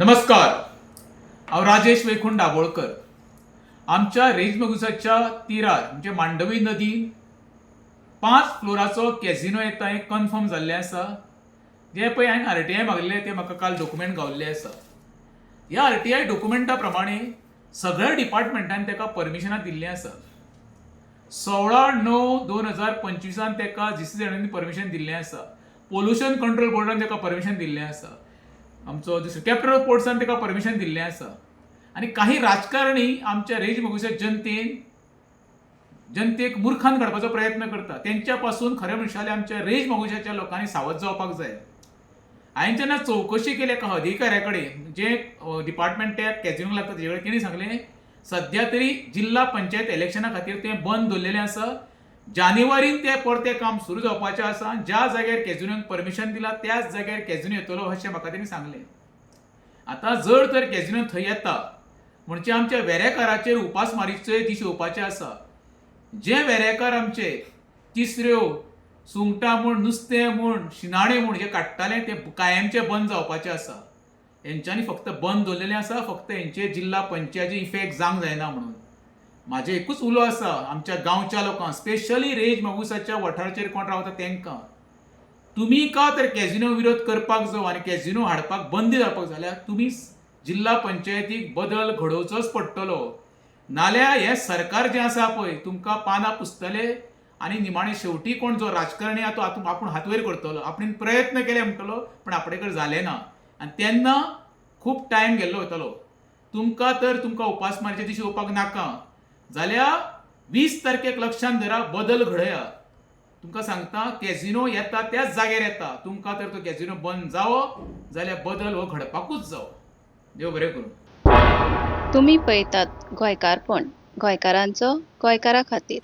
नमस्कार, हांव राजेश वैकुंठ दाभोळकर. आमच्या रेजमगुसाच्या तिरार म्हणजे मांडवी नदीन 5 फ्लोराचो कॅझिनो येता हें कन्फर्म जाल्लें आसा. जें पळय हांवें आरटीआय मागलें तें म्हाका काल डॉक्युमेंट गावल्लें आसा. ह्या आरटीआय डॉक्युमेंटा प्रमाणे सगळ्या डिपार्टमेंटान ताका परमिशनां दिल्लीं आसा. 16/9/2025 ताका जीसीझेडान परमिशन दिल्लें आसा. पोल्युशन कंट्रोल बोर्डान ताका परमिशन दिल्लें आसा. आमचो दुसरो कॅपिटल पोर्ट्सान ताका परमिशन दिल्लें आसा. आनी काही राजकारणी आमच्या रेजमगुसा जनतेक मुर्खान काडपाचो प्रयत्न करता. तेंच्या पासून खरें म्हणशाले आमच्या रेजमगुसाच्या लोकांनी सावध जावपाक जाय. हांवें जेन्ना चवकशी केली एका अधिकाऱ्या कडेन, जे डिपार्टमेंट त्या कॅजिनोक लागता तेजे कडेन, तेणी सांगलें सद्या तरी जिल्हा पंचायत इलेक्शना खातीर तें बंद दवरलेलें आसा. जानेवारीन तें परतें काम सुरू जावपाचें आसा. ज्या जाग्यार कॅजिनोक परमिशन दिलां त्याच जाग्यार कॅजिनो येतलो अशें म्हाका तेणी सांगलें. आतां जर तर कॅजिनो थंय येता म्हणजे आमच्या वेरेकाराचेर उपासमारीचे दीस येवपाचे आसा. जे वेरेकार आमचे तिसऱ्यो, सुंगटां म्हूण, नुस्तें म्हूण, शिनाणे म्हूण जे काडटाले ते कायमचे बंद जावपाचे आसा. हेंच्यांनी फक्त बंद दवरलेलें आसा, फक्त हेंचे जिल्हा पंचायती इफेक्ट जावंक जायना म्हणून. म्हाजें एकूच उलो आसा आमच्या गांवच्या लोकांक, स्पेशली रेज मागुसाच्या वठाराचेर कोण रावता तेंकां, तुमी का तर कॅजिनो विरोध करपाक जावं आनी कॅजिनो हाडपाक बंदी जावपाक जाल्यार तुमी जिल्हा पंचायतीक बदल घडोवचोच पडटलो. नाल्यार हें सरकार जें आसा पळय तुमकां पानां पुसतले आनी निमाणे शेवटी कोण जो राजकारणी आहा तो आपूण हात वयर करतलो, आपणें प्रयत्न केले म्हणटलो पण आपणे कडेन जालें ना. आनी तेन्ना खूब टायम गेल्लो वयतलो. तुमकां तर तुमकां उपासमारीचे दीस येवपाक नाका जाल्यार 20 तारखेक लक्षान धरा, बदल घडया. तुमकां सांगता, कॅजिनो येता त्याच जाग्यार येता. तुमकां तर तो कॅजिनो बंद जावो जाल्यार बदल हो घडपाकूच जावो. देव बरें करूं. तुमी पळयतात गोंयकारपण, गोंयकारांचो गोंयकारा खातीर.